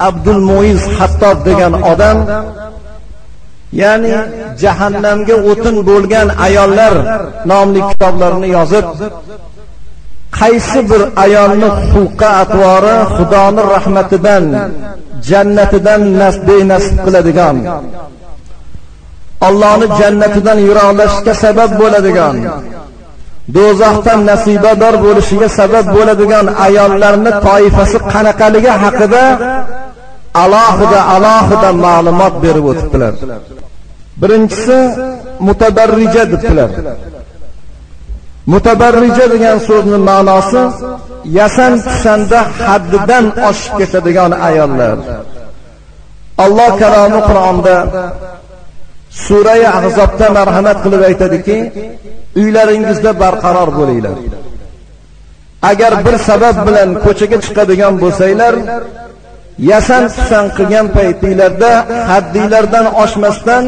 Abdul Muiz Hattob degan odam, ya'ni jahannamga o'tin bo'lgan ayollar nomli kitoblarini yozib, qaysi bir ayolni xulqi atvori Xudoning rahmatidan, jannatidan benasib qiladigan, Allohning jannatidan yiroqlashishga sabab bo'ladigan, do'zaxdan nasibador bo'lishiga sabab bo'ladigan ayollarni toifasi qanaqaligi haqida alohida alohida ma'lumot berib o'tibdilar. Birinchisi mutabarrija debdilar. Mutabarrija degan so'zning ma'nosi yasan tusanda haddidan oshib ketadigan ayollar. Alloh kalomi Qur'onda Sura-i Ahzobda marhamat qilib aytadiki, uylaringizda barqaror bo'linglar. Agar bir sabab bilan ko'chaga chiqadigan bo'lsanglar, yasan tusan qilgan paytinglarda haddinglardan oshmasdan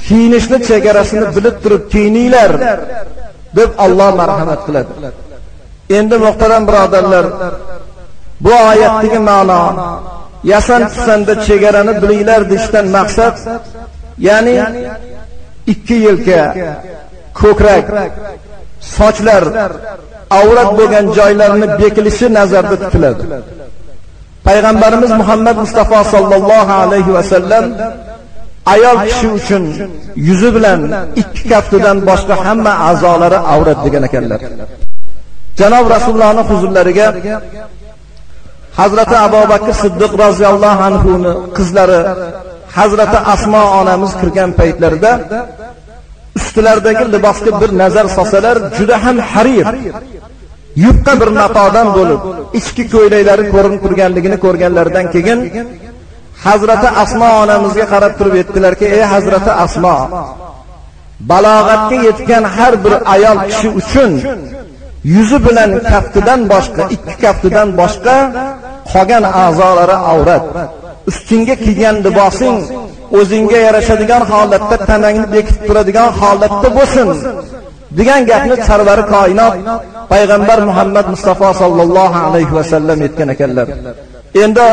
kiyinishni chegarasini bilib turib kiyininglar deb Alloh marhamat qiladi. Endi muhtaram birodarlar, bu oyatdagi ma'no yasan tusanda chegarani bilinglar deyishdan maqsad, ya'ni ikki yelka, ko'krak, sochlar avrat bo'lgan joylarni bekilishi nazarda tutiladi. Payg'ambarimiz Muhammad Mustafa sallallohu alayhi va sallam ayol kishi uchun yuzi bilan ikki kaftidan boshqa hamma a'zolari avrat degan ekanlar. Janob Rasulullohning huzurlariga Hazrati Abu Bakr Siddiq roziyallohu anhu ni qizlari Hazrati Asmo onamiz kirgan paytlarida ustilaridagi libosga bir nazar solsalar, juda ham harir, yupqa bir matodan bo'lib, ichki ko'ylaklari ko'rinib turganligini ko'rganlaridan keyin Hazrati Asmo onamizga qarab turib aytdilarki, ey Hazrati Asmo, balog'atga yetgan har bir ayol kishi uchun yuzi bilan kaftidan boshqa, ikki kaftidan boshqa qolgan a'zolari avrat. Ustingga kiygan libosing o'zingga yarashadigan holatda, tanangni bekitib turadigan holatda bo'lsin degan gapni sarvari koinot payg'ambar Muhammad Mustafa sallallohu alayhi va sallam aytgan ekanlar. Endi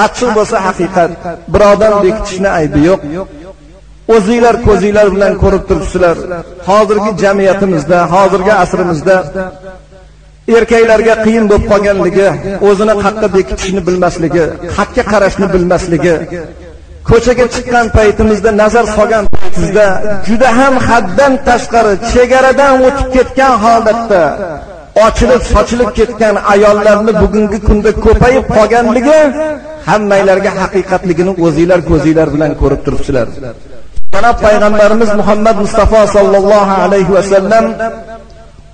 achchiq bo'lsa haqiqat, birodar bekitishni aybi yo'q. O'zinglar ko'zinglar bilan ko'rib turibsizlar. Hozirgi jamiyatimizda, hozirgi asrimizda erkaklarga qiyin bo'lib qolganligi, o'zini qattiq bekitishni bilmasligi, xatga qarashni bilmasligi, ko'chaga chiqqan paytimizda, nazar solgan paytimizda juda ham haddan tashqari, chegaradan o'tib ketgan holatda ochilib sochilib ketgan ayollarni bugungi kunda ko'payib qolganligi hammanglarga haqiqatligini o'zinglar ko'zinglar bilan ko'rib turibsizlar. Janob payg'ambarimiz Muhammad Mustafa sallallohu alayhi va sallam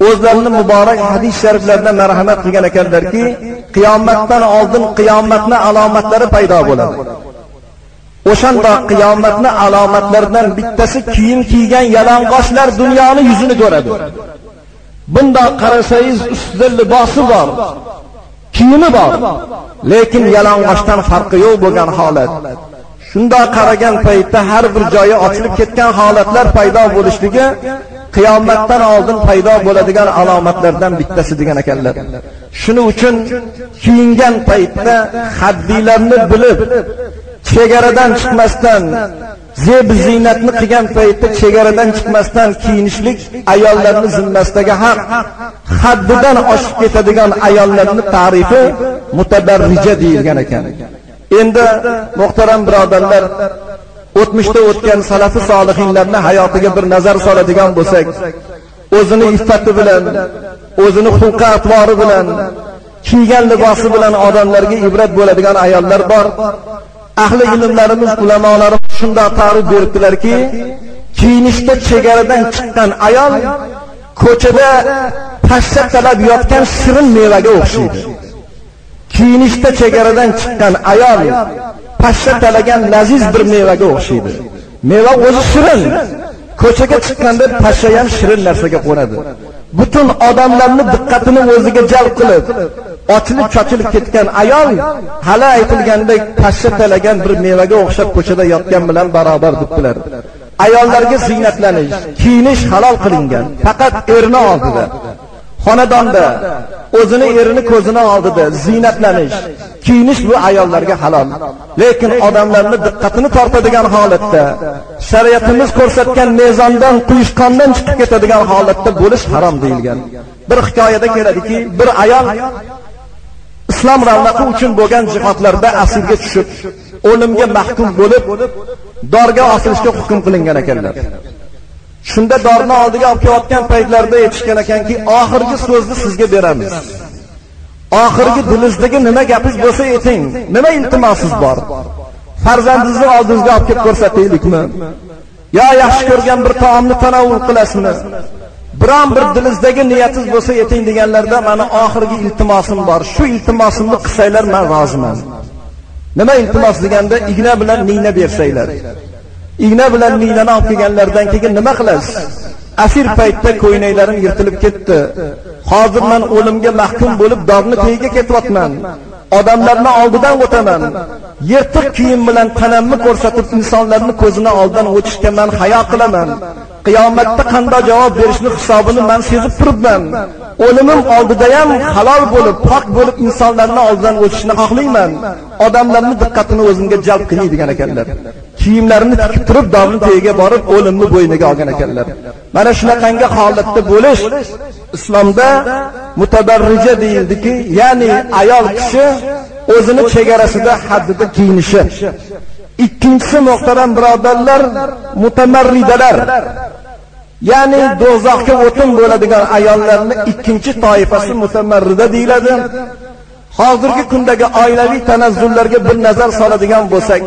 o'zlarini muborak hadis shariflarida marhamat qilgan ekanlarki, qiyomatdan oldin qiyomatning alomatlari paydo bo'ladi. O'shanda qiyomatning alomatlaridan bittasi kiyim kiygan yalang'ochlar dunyoni yuzini ko'radi. Bundoq qarasangiz ustida libosi bor, kiyimi bor, lekin yalang'ochdan farqi yo'q bo'lgan holat. Shundoq qaragan paytda har bir joyi ochilib ketgan holatlar paydo bo'lishligi qiyomatdan oldin paydo bo'ladigan alomatlardan bittasi degan ekanlar. Shuning uchun kiyingan paytda haddinglarni bilib, chegaradan chiqmasdan, zeb ziynatni qilgan paytda chegaradan chiqmasdan kiyinishlik ayollarning zimmasidagi haq. Haddidan oshib ketadigan ayollarning ta'rifi mutabarrija deyilgan ekan. Endi muhtaram birodarlar, o'tmishda o'tgan salafi solihinlarning hayotiga bir nazar soladigan bo'lsak, o'zini iffati bilan, o'zini xulqi atvori bilan, kiygan libosi bilan odamlarga ibrat bo'ladigan ayollar bor. Ahli ilmlarimiz, ulamolarimiz shunday ta'rif beribdilarki, kiyinishda chegaradan chiqqan ayol ko'chada pashsha talab yotgan shirin mevaga o'xshaydi. Kiyinishda chegaradan chiqqan ayol pashsha talagan laziz bir mevaga o'xshaydi. Meva o'zi shirin, ko'chaga chiqqanda pashsha ham shirin narsaga qo'nadi. Butun odamlarni diqqatini o'ziga jalb qilib, ochilib chochilib ketgan ayol hali aytilgandek pashsha talagan bir mevaga o'xshab ko'chada yotgan bilan barobar debdilar. Ayollarga ziynatlanish, kiyinish halol qilingan, faqat erni oldida. Xonadonda o'zini erini ko'zini oldida ziynatlanish, kiyinish bu ayollarga halol. Lekin odamlarning diqqatini tortadigan holatda, shariatimiz ko'rsatgan mezondan, quyushqondan chiqib ketadigan holatda bo'lish harom deyilgan. Bir hikoyada keladiki, bir ayol islom ravnaqi uchun bo'lgan jihodlarda asirga tushib, o'limga mahkum bo'lib, dorga osilishga hukm qilingan ekanlar. Shunda dorni oldiga olib kelayotgan paytlarida aytishgan ekanki, oxirgi so'zni sizga beramiz. Oxirgi dilingizdagi nima gapingiz bo'lsa ayting, nima iltimosingiz bor? Farzandingizni oldingizga olib kelib ko'rsataylikmi? Yo yaxshi ko'rgan bir taomni tanovul qilasizmi? Biron bir dilingizdagi niyatingiz bo'lsa ayting deganlarda, meni oxirgi iltimosim bor. Shu iltimosimni qilsanglar men roziman. Nima iltimos deganda, igna bilan niyna bersanglar. Igna bilan niynani olib kelganlardan keyin nima qilasiz? Asir paytda ko'ynaklarim yirtilib ketdi. Hozir men o'limga mahkum bo'lib dorni tagiga ketyapman. Odamlarni oldidan o'taman. Yirtiq kiyim bilan tanamni ko'rsatib insonlarni ko'zini oldidan o'tishga men hayo qilaman. Qiyomatda qanday javob berishni hisobini men sezib turibman. O'limim oldida ham halol bo'lib, pok bo'lib insonlarni oldidan o'tishni xohlayman. Odamlarning diqqatini o'zimga jalb qilay degan ekanlar. Kiyimlarini tikib turib dorni tagiga borib o'limni bo'yniga olgan ekanlar. Mana shunaqangi holatda bo'lish islomda mutabarrija deyildiki, ya'ni ayol kishi o'zini chegarasida, haddida kiyinishi. Ikkinchisi muhtaram birodarlar, mutamarridalar. Ya'ni do'zaxga o'tin bo'ladigan ayollarning ikkinchi toifasi mutamarrida deyiladi. Hozirgi kundagi oilaviy tanazzullarga bir nazar soladigan bo'lsak,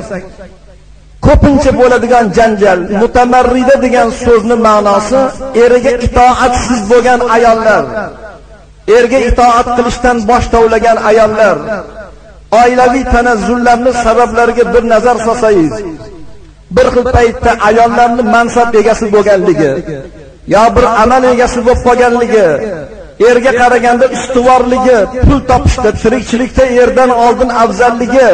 ko'pincha bo'ladigan janjal, mutamarrida degan so'zni ma'nosi eriga itoatsiz bo'lgan ayollar, erga itoat qilishdan bosh tovlagan ayollar. Oilaviy tanazzullarning sabablariga bir nazar solsangiz, bir xil paytda ayollarning mansab egasi bo'lganligi, yo bir amal egasi bo'lib qolganligi, erga qaraganda ustuvorligi, pul topishda, tirikchilikda erdan oldin afzalligi,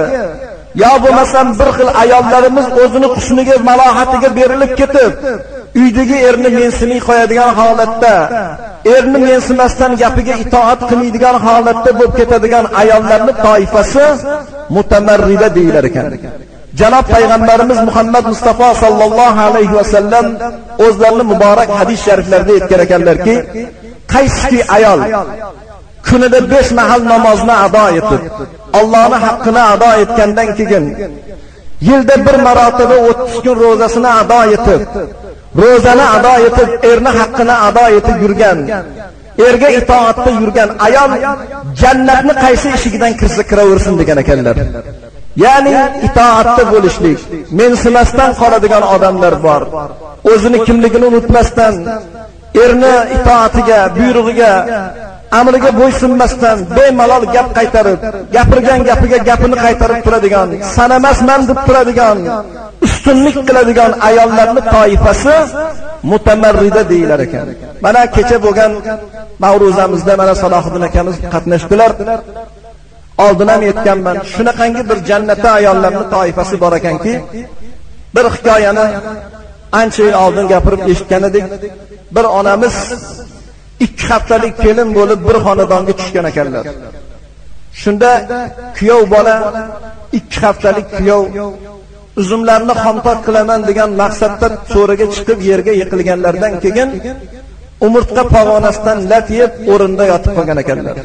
yo bo'lmasam bir xil ayollarimiz o'zini husniga, malohatiga berilib ketib, uydagi erni mensimay qo'yadigan holatda, erni mensimasdan gapiga itoat qilmaydigan holatda bo'lib ketadigan ayollarning toifasi mutamarrida deyilar ekan. Janob payg'ambarimiz Muhammad Mustafa sallallohu alayhi va sallam o'zlarining muborak hadis shariflarida aytgan ekanlarki, qaysiki ayol kunida 5 mahal namozni ado etib, Allohning haqqini ado etgandan keyin yilda bir marotaba 30 kun ro'zasini ado etib, ro'zani ado etib, erni haqqini ado etib yurgan, erga itoatda yurgan ayol jannatni qaysi eshigidan kirsa kiraversin degan ekanlar. Ya'ni itoatda bo'lishlik, mensimasdan qoladigan odamlar bor. O'zini kimligini unutmasdan, erni itoatiga, buyrug'iga, amriga bo'ysunmasdan bemalol gap qaytarib, gapirgan gapiga gapini qaytarib turadigan, sanamasman deb turadigan, ustunlik qiladigan ayollarning toifasi mutamarrida deyilar ekan. Mana kecha bo'lgan ma'ruzamizda mana Salohiddin akamiz qatnashdilar. Oldin ham aytganman, shunaqangi bir jannatda ayollarning toifasi bor ekanki, bir hikoyani ancha yil oldin gapirib eshitgan edik. Bir onamiz 2 haftalik kelin bo'lib bir xonadonga tushgan ekanlar. Shunda kuyov bola, 2 haftalik kuyov uzumlarni xomtok qilaman degan maqsadda so'riga chiqib yerga yiqilganlardan keyin umurtqa pog'onasidan lat yeb o'rinda yotib qolgan ekanlar.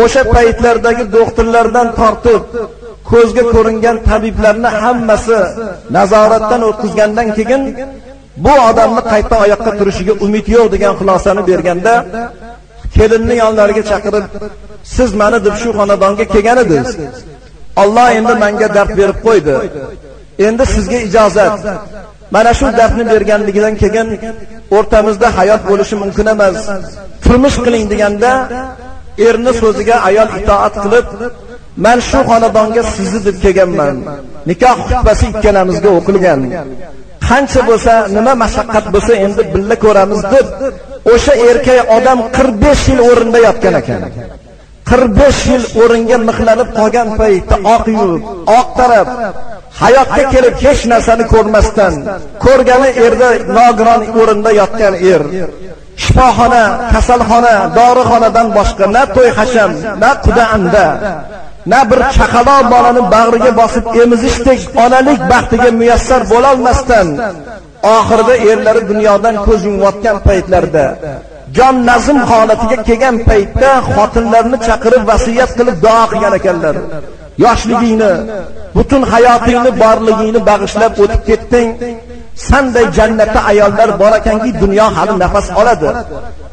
O'sha paytlardagi doktorlardan tortib ko'zga ko'ringan tabiblarni hammasi nazoratdan o'tkazgandan keyin bu odamni qayta oyoqqa turishiga umid yo'q degan xulosani berganda, kelinni yonlariga chaqirib, siz meni deb shu xonadonga kelgan edingiz. Alloh endi menga dard berib qo'ydi. Endi sizga ijozat. Mana shu dardni berganligidan keyin o'rtamizda hayot bo'lishi mumkin emas. Turmush qiling deganda erni so'ziga ayol itoat qilib, men shu xonadonga sizni deb kelganman. Nikoh xutbasi ikkalamizga o'qilgan. Qancha bo'lsa, nima mashaqqat bo'lsa endi birga ko'ramiz deb o'sha erkak odam 45 yil o'rinda yotgan ekan. 45 yil o'ringa mixlanib qolgan paytda oq yuvib, oq tarab, hayotga kelib hech narsani ko'rmasdan, ko'rgani erda nogiron o'rinda yotgan er. Shifoxona, kasalxona, dorixonadan boshqa na to'y hasham, na quda anda, na bir chaqaloq bolani bag'riga bosib emizishdek onalik baxtiga muyassar bo'lolmasdan oxirida erlari dunyodan ko'z yumayotgan paytlarida, jon nazm holatiga kelgan paytda xotinlarni chaqirib vasiyat qilib duo qilgan ekanlar. Yoshligingni, butun hayotingni, borligingni bag'ishlab o'tib ketding. Sanday jannatda ayollar bor ekanki, dunyo hali nafas oladi.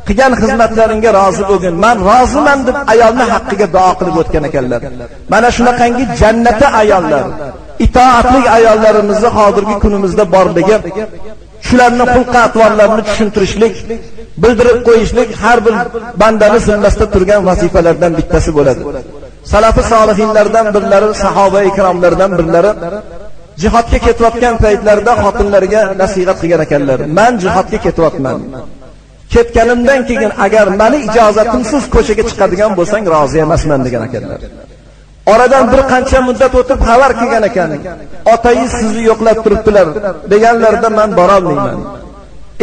Qilgan xizmatlaringga rozi bo'lgin, men roziman deb ayolni haqqiga duo qilib o'tgan ekanlar. Mana shunaqangi jannatda ayollar, itoatli ayollarimizni hozirgi kunimizda borligi, shularni xulq-atvorlarini tushuntirishlik, bildirib qo'yishlik har bir bandani zimmasida turgan vazifalardan bittasi bo'ladi. Salafi solihinlardan birlari, sahoba ikromlardan birlari jihodga ketayotgan paytlarida xotinlariga nasihat qilgan ekanlar. Men jihodga ketyapman. Ketganimdan keyin agar meni ijozatimsiz ko'chaga chiqadigan bo'lsang rozi emasman degan ekanlar. Oradan bir qancha muddat o'tib xabar kelgan ekan. Otangiz sizni yo'qlab turibdilar deganlarida men bora olmayman.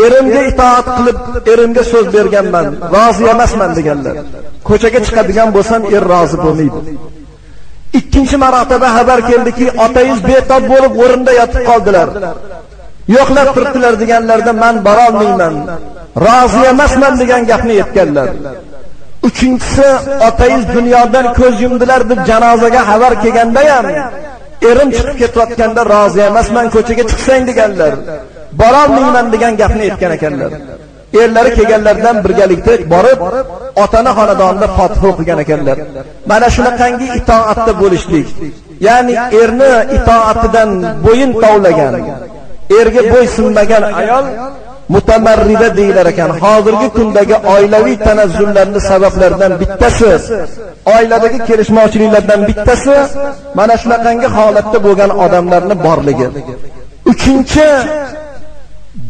Erimga itoat qilib, erimga so'z berganman, rozi emasman deganlar. Ko'chaga chiqadigan bo'lsam er rozi bo'lmaydi. Ikkinchi marotaba xabar keldiki, otangiz betob bo'lib o'rinda yotib qoldilar. Yo'qlab turibdilar deganlarda men bora olmayman, rozi emasman degan gapni aytganlar. Uchinchisi, otangiz dunyodan ko'z yumdilar deb janozaga xabar kelganda ham erim chiqib ketayotganda rozi emasman, ko'chaga chiqsang deganlar. Bora olmayman degan gapni aytgan ekanlar. Erlari kelganlardan birgalikda borib, otani xonadonida fotiha o'qigan ekanlar. Mana shunaqangi itoatda bo'lishlik, ya'ni erni itoatidan bo'yin tovlagan, erga bo'ysunmagan ayol mutamarrida deyilar ekan. Hozirgi kundagi oilaviy tanazzullarning sabablaridan bittasi, oiladagi kelishmovchiliklardan bittasi mana shunaqangi holatda bo'lgan odamlarning borligi. Uchinchi,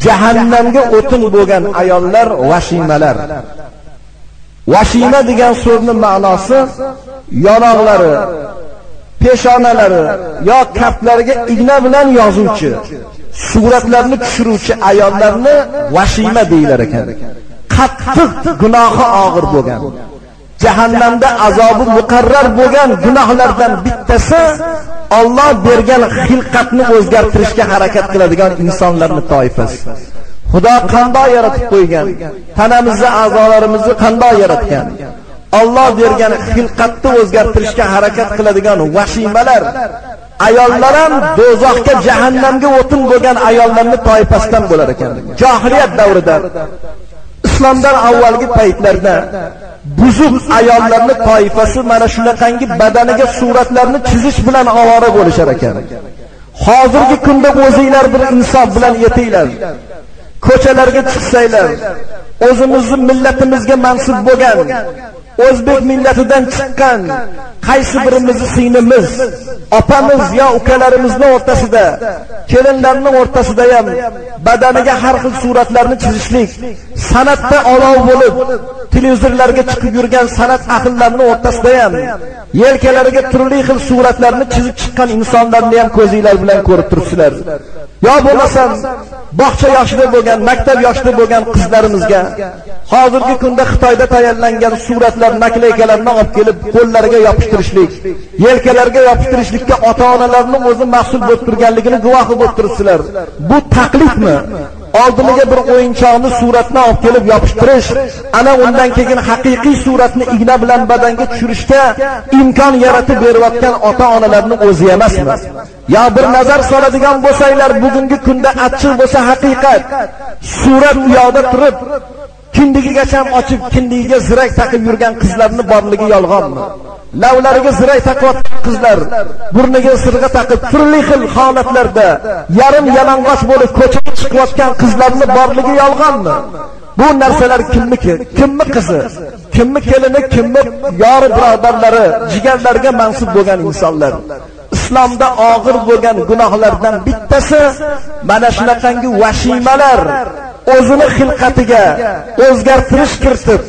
jahannamga o'tin bo'lgan ayollar vashimalar. Vashima degan so'zning ma'nosi yonoqlari, peshonalari yo kaftlariga igna bilan yozuvchi, suratlarni tushiruvchi ayollarni vashima deyilar ekan. Qattiq gunohi og'ir bo'lgan, jahannamda azobi muqarrar bo'lgan gunohlardan bittasi Alloh bergan xilqatni o'zgartirishga harakat qiladigan insonlarning toifasi. Xudo qanday yaratib qo'ygan, tanamizni, a'zolarimizni qanday yaratgan, Alloh bergan xilqatni o'zgartirishga harakat qiladigan vashimalar ayollar ham do'zaxga, jahannamga o'tin bo'lgan ayollarning toifasidan bo'lar ekan. Johiliyat davrida, islomdan avvalgi paytlarda buzuq ayollarning toifasi mana shunaqangi badaniga suratlarni chizish bilan ovora bo'lishar ekan. Hozirgi kunda o'zinglar bir insof bilan yetinglar. Ko'chalarga chiqsanglar, o'zimizni millatimizga mansub bo'lgan, o'zbek millatidan chiqqan qaysi birimizni singlimiz, opamiz yo ukalarimizning o'rtasida, kelinlarning o'rtasida ham badaniga har xil suratlarni chizishlik, san'atda olov bo'lib televizorlarga chiqib yurgan san'at ahllarining o'rtasida ham yelkalariga turli xil suratlarni chizib chiqqan insonlarni ham ko'zinglar bilan ko'rib turibsizlar. Yo bo'lmasam bog'cha yoshida bo'lgan, maktab yoshida bo'lgan qizlarimizga hozirgi kunda Xitoyda tayyorlangan suratlar, nakleykalarni olib kelib qo'llariga yopishtirishlik, yelkalariga yopishtirishlikka ota-onalarning o'zi mas'ul bo'lib turganligini guvohi bo'lib turibsizlar. Bu taqlidmi? Oldiniga bir o'yinchoqni suratni olib kelib yopishtirish, ana undan keyin haqiqiy suratni igna bilan badanga tushirishga imkon yaratib berayotgan ota-onalarning o'zi emasmi? Ya bir nazar soladigan bo'lsanglar, bugungi kunda achchiq bo'lsa haqiqat, surat u yoqda turib, kindigigacha ochib, kindigiga zirak taqib yurgan qizlarning borligi yolg'onmi? Lavlariga zirak taqayotgan qizlar, burniga sirg'a taqib, turli xil holatlarda yarim yalang'och bo'lib ko'chaga chiqayotgan qizlarning borligi yolg'onmi? Bu narsalar kimniki? Kimni qizi? Kimni kelini, kimni yori birodarlari, jigarlariga mansub bo'lgan insonlar. Islomda og'ir bo'lgan gunohlardan bittasi mana shunaqangi vashimalar o'zini xilqatiga o'zgartirish kiritib,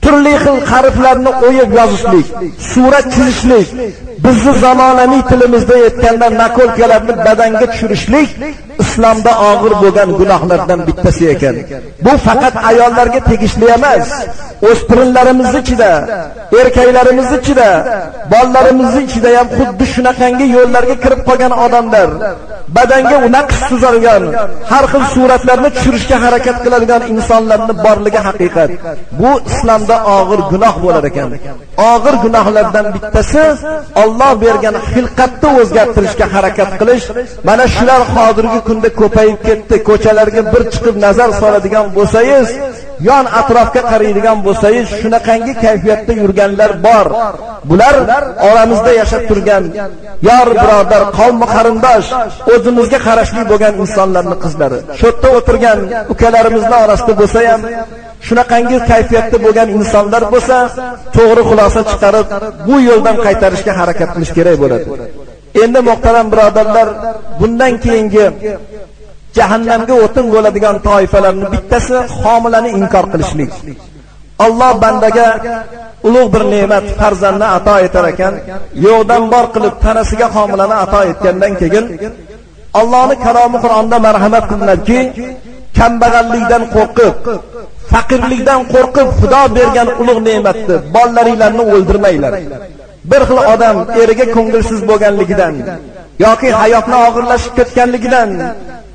turli xil harflarni o'yib yozishlik, surat chizishlik, bizni zamonaviy tilimizda aytganda nakolkalarni badanga tushirishlik islomda og'ir bo'lgan gunohlardan bittasi ekan. Bu faqat ayollarga tegishli emas. O'spirinlarimiz ichida, erkaklarimiz ichida, bolalarimiz ichida ham xuddi shunaqangi yo'llarga kirib qolgan odamlar, badanga naqsh suzadigan, har xil suratlarni tushirishga harakat qiladigan insonlarning borligi haqiqat. Bu islomda og'ir gunoh bo'lar ekan. Og'ir gunohlardan bittasi Alloh bergan xilqatni o'zgartirishga harakat qilish. Mana shular hozirgi kunda ko'payib ketdi. Ko'chalarga bir chiqib nazar soladigan bo'lsangiz, yon atrofga qaraydigan bo'lsangiz, shunaqangi kayfiyatda yurganlar bor. Bular oramizda yashab turgan yor birodar, qavm qarindosh, o'zimizga qarashli bo'lgan insonlarning qizlari. Shu yerda o'tirgan ukalarimizning orasida bo'lsa ham shunaqangi kayfiyatda bo'lgan insonlar bo'lsa, to'g'ri xulosa chiqarib, bu yo'ldan qaytarishga harakat qilish kerak bo'ladi. Endi muhtaram birodarlar, bundan keyingi jahannamga o'tin bo'ladigan toifalarning bittasi homilani inkor qilishlik. Alloh bandaga ulug' bir ne'mat farzandni ato etar ekan, yo'qdan bor qilib tanasiga homilani ato etgandan keyin Allohning kalomi Qur'onda marhamat qilinadiki, kambag'allikdan qo'rqib, faqirlikdan qo'rqib Xudo bergan ulug' ne'matni bolalaringlarni o'ldirmanglar. Bir xil odam eriga ko'ngilsiz bo'lganligidan yoki hayotni og'irlashib ketganligidan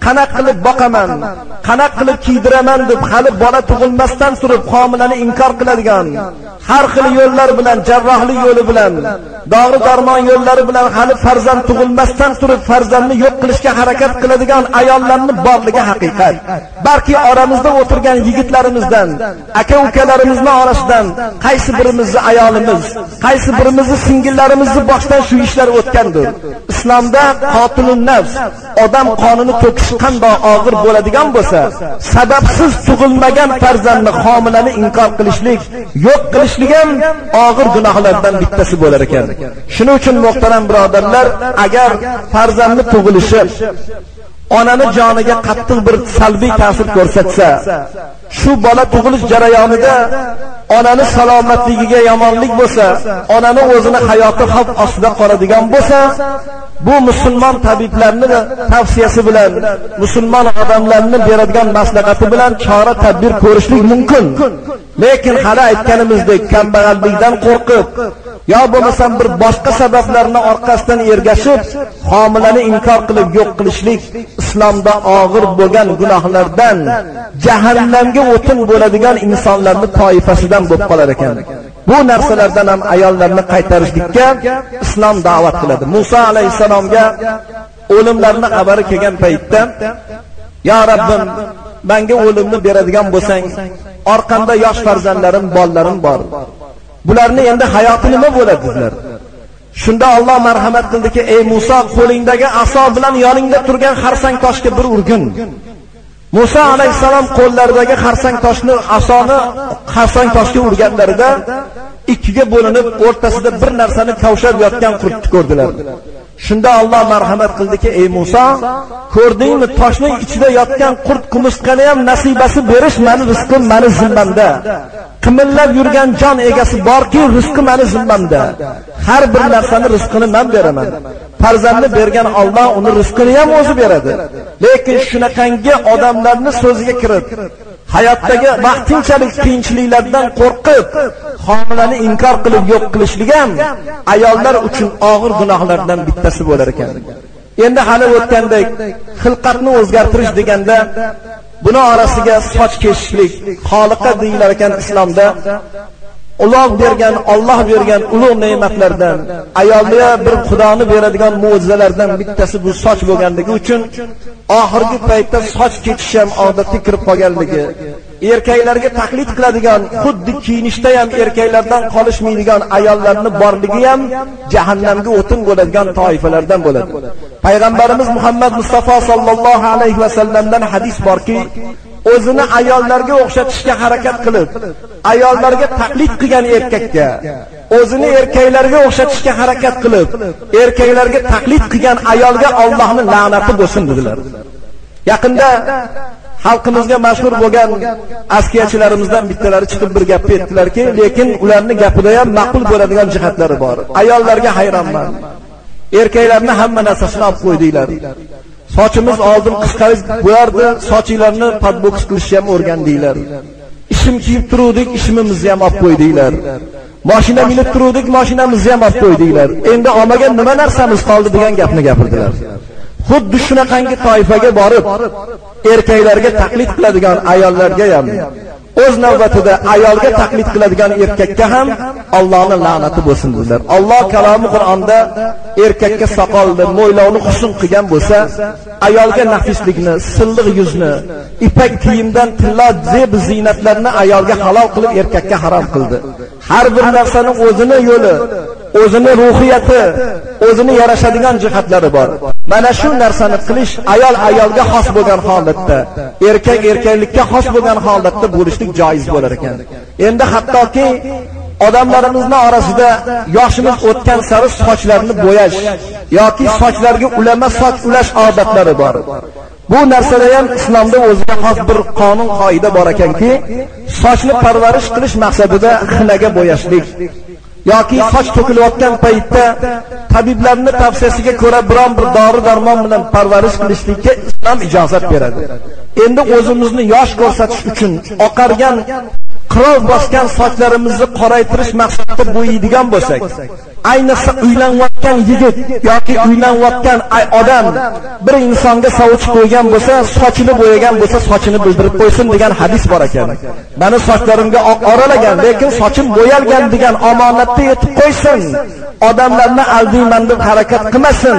qanaq qilib boqaman, qanaq qilib kiydiraman deb hali bola tug'ilmasdan turib homilani inkor qiladigan, har xil yo'llar bilan, jarrohlik yo'li bilan, dori-darmon yo'llari bilan hali farzand tug'ilmasdan turib farzandni yo'q qilishga harakat qiladigan ayollarning borligi haqiqat. Balki oramizda o'tirgan yigitlarimizdan, aka-ukalarimizning orasidan qaysi birimizni ayolimiz, qaysi birimizni singillarimizni boshdan shu ishlar o'tgandir. Islomda qotilun nafs, odam qonini to'kish qanday og'ir bo'ladigan bo'lsa, sababsiz tug'ilmagan farzandni homilani inkor qilishlik, yo'q qilishlik ham og'ir gunohlardan bittasi bo'lar ekan. Shuning uchun muhtaram birodarlar, agar farzandni tug'ilishi onani joniga qattiq bir salbiy ta'sir ko'rsatsa, shu bola tug'ilish jarayonida onani salomatligiga yomonlik bo'lsa, onani o'zini hayoti xavf ostida qoladigan bo'lsa, bu musulmon tabiblarning tavsiyasi bilan, musulmon odamlarning beradigan maslahati bilan chora tadbir ko'rishlik mumkin. Lekin hali aytganimizdek, kambag'allikdan qo'rqib yo bo'lmasam bir boshqa sabablarni orqasidan ergashib, homilani inkor qilib yo'q qilishlik islomda og'ir bo'lgan gunohlardan, jahannamga o'tin bo'ladigan insonlarning toifasidan bo'lib qolar ekan. Bu narsalardan ham ayollarni qaytarishlikka islom da'vat qiladi. Musa alayhissalomga o'limlarning xabari kelgan paytda, "Ya Rabbim, menga o'limni beradigan bo'lsang, orqamda yosh farzandlarim, bolalarim bor. Bularni endi hayoti nima bo'ladi?" dedilar. Shunda Alloh marhamat qildiki, "Ey Musa, qo'lingdagi aso bilan yoningda turgan xarsang toshga bir urgin." Musa alayhissalom qo'llaridagi xarsang toshni, asoni xarsang toshga urganlarida ikkiga bo'linib, o'rtasida bir narsani kavshab yotgan qurtni ko'rdilar. Shunda Alloh marhamat qildiki, "Ey Musa, ko'rdingmi, toshning ichida yotgan qurt qumursqani ham nasibasi berish meni rizqim, meni zimmamda. Qimillab yurgan jon egasi borki, rizqi meni zimmamda. Har bir narsani rizqini men beraman. Farzandni bergan Alloh uni rizqini ham o'zi beradi. Lekin shunaqangi odamlarning so'ziga kirib, hayotdagi vaqtinchalik qiyinchiliklardan qo'rqib, homilani inkor qilib yo'q qilishlik ham ayollar uchun og'ir gunohlardan bittasi bo'lar ekan. Endi hali o'tgandek xilqatni o'zgartirish deganda buni orasiga soch kesishlik, xoliqa deyilar ekan islomda. Alloh bergan, Alloh bergan ulug' ne'matlardan, ayolga bir Xudoni beradigan mo'jizalardan bittasi bu soch bo'lganligi uchun oxirgi paytda soch ketish ham odatga kirib qolganligi, erkaklarga taqlid qiladigan, xuddi kiyinishda ham erkaklardan qolishmaydigan ayollarning borligi ham jahannamga o'tin bo'ladigan toifalardan bo'ladi. Payg'ambarimiz Muhammad Mustafa sallallohu alayhi va sallamdan hadis borki, o'zini ayollarga o'xshatishga harakat qilib, ayollarga taqlid qilgan erkakka, o'zini erkaklarga o'xshatishga harakat qilib, erkaklarga taqlid qilgan ayolga Allohning la'nati bo'lsin dedilar. Yaqinda xalqimizga mashhur bo'lgan askiyachilarimizdan bittalari chiqib bir gap aytdilarki, lekin ularning gapida ham ma'qul bo'ladigan jihatlari bor. Ayollarga hayronman. Erkaklarni hamma narsasini olib qo'ydinglar. Sochimiz oldin qisqarib bo'lardi, sochinglarni podboks qilishni ham o'rgandinglar. Ishim kiyib turuvdik, ishimimizni ham olib qo'ydinglar. Mashina minib turuvdik, mashinamizni ham olib qo'ydinglar. Endi olmagan nima narsamiz qoldi degan gapni gapirdilar. Xuddi shunaqangi toifaga borib, erkaklarga taqlid qiladigan ayollarga ham, o'z navbatida ayolga taqlid qiladigan erkakka ham Allohning la'nati bo'lsin dedilar. Alloh kalomi Qur'onda erkakka soqolni, mo'ylovni husn qilgan bo'lsa, ayolga nafislikni, silliq yuzni, ipak kiyimdan tilla zeb ziynatlarni ayolga halol qilib, erkakka harom qildi. Har bir narsaning o'zini yo'li, o'zini ruhiyati, o'zini yarashadigan jihatlari bor. Mana shu narsani qilish ayol ayolga xos bo'lgan holatda, erkak erkaklikka xos bo'lgan holatda bo'lishlik joiz bo'lar ekan. Endi hattoki odamlarimizning orasida yoshimiz o'tgan sari sochlarni bo'yash yoki sochlarga ulama soch ulash odatlari bor. Bu narsada ham islomda o'ziga xos bir qonun qoida bor ekanki, sochni parvarish qilish maqsadida xinaga bo'yashlik yoki soch to'kilayotgan paytda tabiblarning tavsiyasiga ko'ra biron bir dori darmon bilan parvarish qilishlikka islom ijozat beradi. Endi o'zimizni yosh ko'rsatish uchun oqargan, qirov bosgan sochlarimizni qoraytirish maqsadida bo'yaydigan bo'lsak, ayniqsa uylanayotgan yigit yoki uylanayotgan odam bir insonga sovuch qo'ygan bo'lsa, sochini bo'yagan bo'lsa, sochini bildirib qo'ysin degan hadis bor ekan. Meni sochlarimga oq oralagan, lekin sochim bo'yalgan degan omonatni yetib qo'ysin. Odamlarni aldiyman deb harakat qilmasin.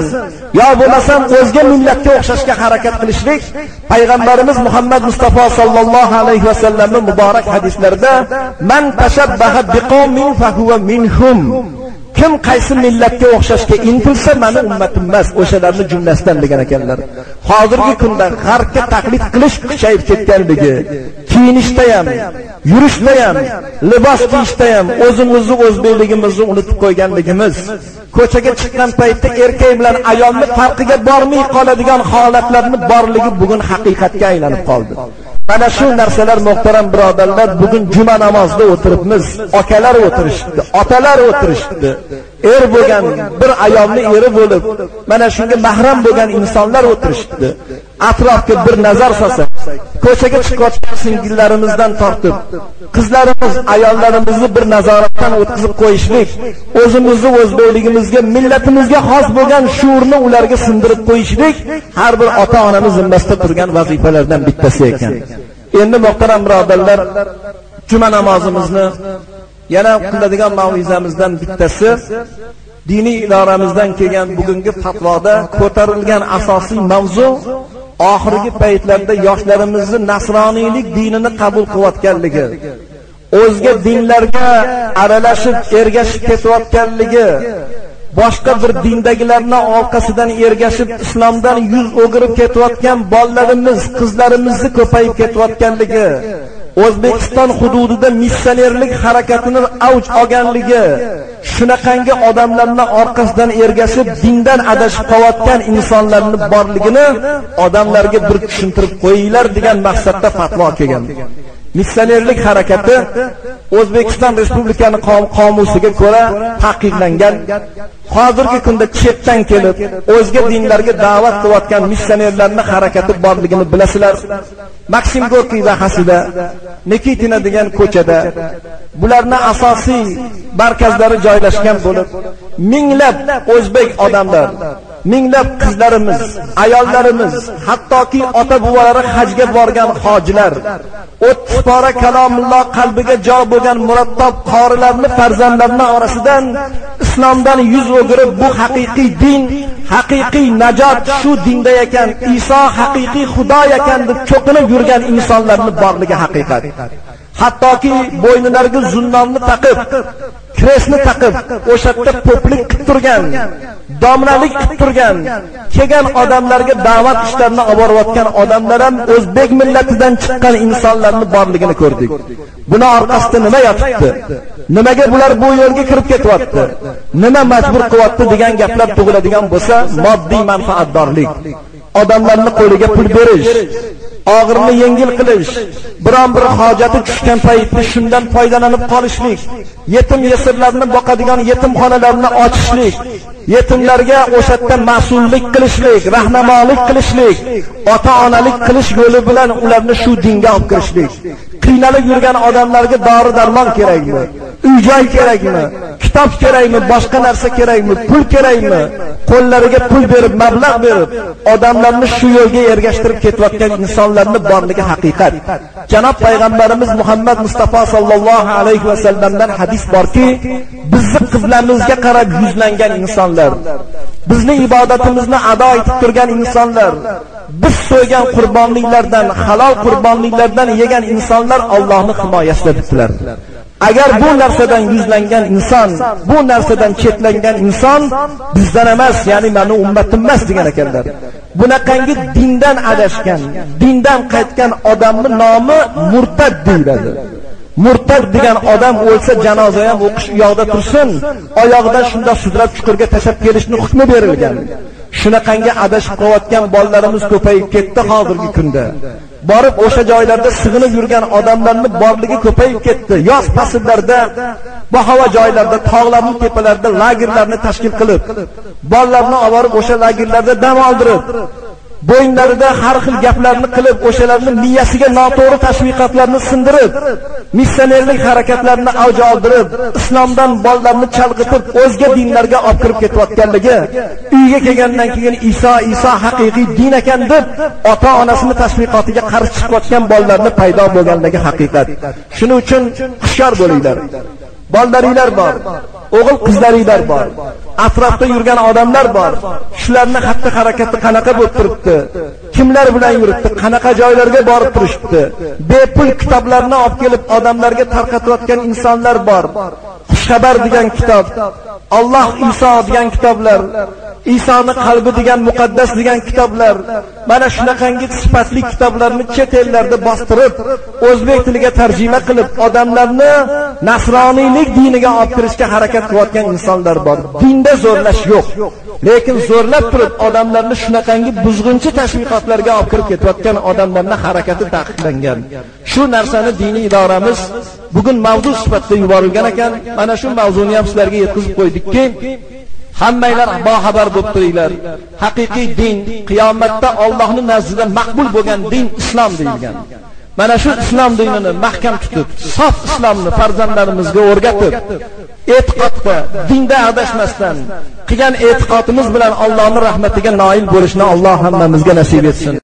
Yo bo'lmasam o'zga millatga o'xshashga harakat qilishlik payg'ambarimiz Muhammad Mustafa sallallohu alayhi vasallamning muborak hadislarida man tashabbaha biqawmin fahuva minhum. Kim qaysi millatga o'xshashga intilsa, meni ummatim emas, o'shalarning jumlasidan degan ekanlar. Hozirgi kunda g'arbga taqlid qilish kuchayib ketganligi, kiyinishda ham, yurishda ham, libos kiyishda ham o'zimizni o'zbekligimizni unutib qo'yganligimiz, ko'chaga chiqqan paytda erkak bilan ayolni farqiga bormay qoladigan holatlarning borligi bugun haqiqatga aylanib qoldi. Mana shu narsalar muhtaram birodarlar, bugun juma namozida o'tiribmiz, akalar o'tirishdi, otalar o'tirishdi. Er bo'lgan bir ayolni eri bo'lib, mana shunga mahram bo'lgan insonlar o'tirishdi. Atrofga bir nazar solsak, ko'chaga chiqayotgan singillarimizdan tortib, qizlarimiz, ayollarimizni bir nazoratdan o'tkazib qo'yishlik, o'zimizni o'zbekligimizga, millatimizga xos bo'lgan shuurni ularga sindirib qo'yishlik har bir ota-onamiz zimmasida turgan vazifalardan bittasi ekan. Endi muhtaram birodarlar, juma namozimizni yana qiladigan mav'izamizdan bittasi diniy idoramizdan kelgan bugungi fatvoda ko'tarilgan asosiy mavzu oxirgi paytlarda yoshlarimizni nasroniylik dinini qabul qilayotganligi, o'zga dinlarga aralashib ergashib ketayotganligi, boshqa bir dindagilarning orqasidan ergashib islomdan yuz o'girib ketayotgan bolalarimiz, qizlarimizni ko'payib ketayotganligi, O'zbekiston hududida missionerlik harakatini avj olganligi, shunaqangi odamlarning orqasidan ergashib dindan adashib qolayotgan insonlarning borligini odamlarga bir tushuntirib qo'yinglar degan maqsadda fatvo kelgan. Missionerlik harakati O'zbekiston Respublikasining qomusiga ko'ra taqiqlangan. Hozirgi kunda chetdan kelib o'zga dinlarga da'vat qilayotgan missionerlarning harakati borligini bilasizlar. Maksim Gorkiy vahasida, Nikitina degan ko'chada bularning asosiy markazlari joylashgan bo'lib, minglab o'zbek odamlar, minglab qizlarimiz, ayollarimiz, hattoki ota-bobolari hajga borgan hojilar, 30 pora kalomulloh qalbiga jo bo'lgan murattab qorilarning farzandlarining orasidan islomdan yuz o'girib, bu haqiqiy din, haqiqiy najot shu dinda ekan, Iso haqiqiy Xudo ekan deb cho'qinib yurgan insonlarning borligi haqiqat. Hattoki bo'ynilariga zunnonni taqib, kresni taqib, o'sha yerda poplik qilib turgan, domlalik qilib turgan, kelgan odamlarga da'vat ishlarini olib borayotgan odamlar ham o'zbek millatidan chiqqan insonlarning borligini ko'rdik. Buni orqasida nima yotibdi? Nimaga bular bu yo'lga kirib ketyapti? Nima majbur qilyapti degan gaplar tug'iladigan bo'lsa, moddiy manfaatdorlik, odamlarning qo'liga pul berish, og'irni yengil qilish, biron bir hojati tushgan paytda shundan foydalanib qolishlik, yetim yesirlarni boqadigan yetimxonalarni ochishlik, Yetimlarga o'sha yerda mas'ullik qilishlik, rahnamolik qilishlik, ota-onalik qilish yo'li bilan ularni shu dinga olib kirishlik. Qiynalib yurgan odamlarga dori-darmon kerakmi? Uy-joy kerakmi? Kitob kerakmi? Boshqa narsa kerakmi? Pul kerakmi? Qo'llariga pul berib, mablag' berib, odamlarni shu yo'lga ergashtirib ketayotgan insonlarning borligi haqiqat. Janob payg'ambarimiz Muhammad Mustafa sallallohu alayhi va sallamdan hadis borki, bizni qiblamizga qarab yuzlangan insonlar, bizni ibodatimizni ado etib turgan insonlar, biz so'ygan qurbonliklardan, halol qurbonliklardan yegan insonlar Allohning himoyasida debdilar. Agar bu narsadan yuzlangan inson, bu narsadan chetlangan inson bizdan emas, ya'ni meni ummatim emas degan ekanlar. Bunaqangi dindan adashgan, dindan qaytgan odamning nomi murtad deyiladi. Murtad degan odam o'lsa janoza ham o'qish u yoqda tursin, oyog'idan shunda sudrab chuqurga tashlab kelishni hukmi berilgan. Shunaqangi adashib qolayotgan bolalarimiz ko'payib ketdi hozirgi kunda. Borib o'sha joylarda sig'inib yurgan odamlarning borligi ko'payib ketdi. Yoz fasllarida, bahava joylarda, tog'larning tepalarida lagerlarni tashkil qilib, bolalarni olib o'sha lagerlarda dam oldirib, bo'yinlarida har xil gaplarni qilib, o'shalarning miyasiga noto'g'ri tashviqotlarni sindirib, missionerlik harakatlarini avj oldirib, islomdan bolalarni chalg'itib, o'zga dinlarga olib kirib ketayotganligi, uyga kelgandan keyin Iso Iso haqiqiy din ekan deb ota-onasini tashviqotiga qarshi chiqayotgan bolalarni paydo bo'lganligi haqiqat. Shuning uchun hushyor bo'linglar. Bolalaringlar bor, o'g'il qizlaringlar bor, atrofda yurgan odamlar bor. Shularning xatti harakati qanaqa bo'lib turibdi? Kimlar bilan yuribdi? Qanaqa joylarga borib turishibdi? Bepul kitoblarni olib kelib odamlarga tarqatayotgan insonlar bor. Xushxabar degan kitob, Alloh Iso degan kitoblar, Isoni qalbi degan muqaddas degan kitoblar, mana shunaqangi sifatli kitoblarni chet ellarda bostirib, o'zbek tiliga tarjima qilib, odamlarni nasroniylik diniga olib kirishga harakat qilayotgan insonlar bor. Dinda zo'rlash yo'q. Lekin zo'rlab turib odamlarni shunaqangi buzg'unchi tashviqotlarga olib kirib ketayotgan odamlarning harakati taqiqlangan. Shu narsani diniy idoramiz bugun mavzu sifatida yuborilgan ekan. Mana shu mavzuni ham sizlarga yetkazib qo'ydikki, hammanglar boxabar bo'lib turinglar. Haqiqiy din qiyomatda Allohning nazdida maqbul bo'lgan din islom deyilgan. Mana shu islom dinini mahkam tutib, sof islomni farzandlarimizga o'rgatib, e'tiqodda, dinda adashmasdan qilgan e'tiqodimiz bilan Allohning rahmatiga noil bo'lishni Alloh hammamizga nasib etsin.